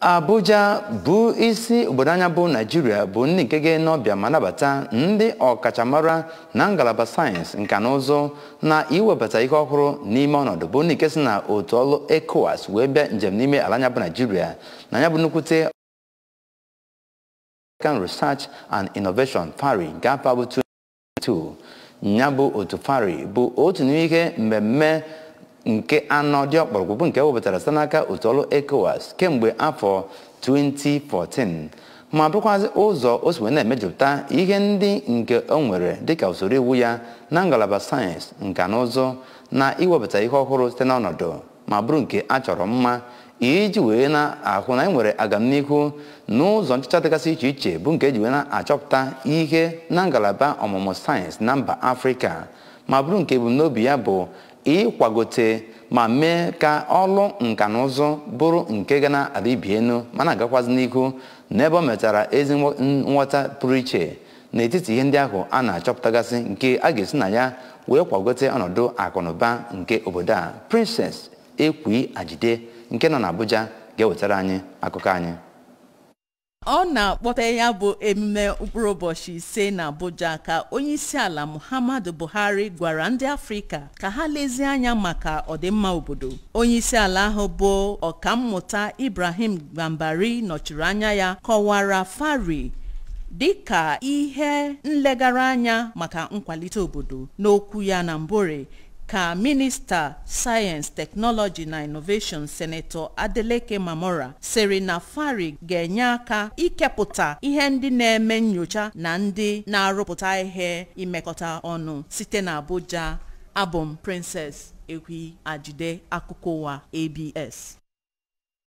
Abuja bụ isi obodo anya bụ Naijiria bụ ndị nke ga-enọbịa ma nabata ndị ọkachamara na ngalaba sayensị, nka na ụzụ na iwebata ihe ọhụrụ n'ime ọnọdụ, bụ ndị nke si na otu ọlụ ECOWAS wee bịa njem n'ime ala anya bụ Naijiria na ya bụ nnukwute African Research and Innovation FARI nke afọ bụ 2022. Ya bụ otu FARI bụ otu n'ime ihe mmemme nke anọ dị ọkpọrọgwụ bụ nke ewepụtara site n'aka otu ọrụ ECOWAS kemgbe afọ 2014, ma bụrụkwazị ụzọ o si wee na-emejupụta ihe ndị nke o nwere dịka usoro iwu ya na ngalaba sayensị, nka na ụzụ na iwepụta ihe ọhụrụ site n'ọnọdụ, ma bụrụ nke a chọrọ mma iji wee na-ahụ na e nwere agamnihu n'ụzọ nchọcha dịgasị iche iche bụ nke eji wee na-achọpụta ihe na ngalaba ọmụmụ sayensị na mba Afrịka, ma bụrụ nke ebumnobi ya bụ ịkwagote ma mee ka ọlụ nka na ụzụ bụrụ nke ga na-adị ibi elu ma na-agakwazi n'ihu n'ebe ọ metara ezi nghọta pụrụ iche n'etiti ihe ndị ahụ a na-achọpụtagasị nke a ga-esi na ya wee kwagote ọnọdụ akụnụba nke obodo a. Princess Ekwi Ajide nke nọ n'Abuja ga-ewetara anyị akụkọ anyị. Ọ na-akpọte ya bụ emume mkpụrụ ụbọchị 5 na Abuja ka onyeisiala Muhammadu Buhari gwara ndị Afrịka ka ha lezie anya maka ọdịmma obodo. Onyeisiala ahụ bụ ọkammụta Ibrahim Gambari nọchiri anya ya kọwara FARI dịka ihe nlegara anya maka nkwalite obodo. N'okwu ya na Mbore ka minista sayensị, teknọlọji na innovation Senetọ Adeleke Mamora sịrị na FARI ga-enye aka ikepụta ihe ndị na-eme nnyocha na ndị na-arụpụta ihe imekọta ọnụ. Site na Abuja, abụ m Princess Ekwi Ajide, akụkọ ụwa ABS.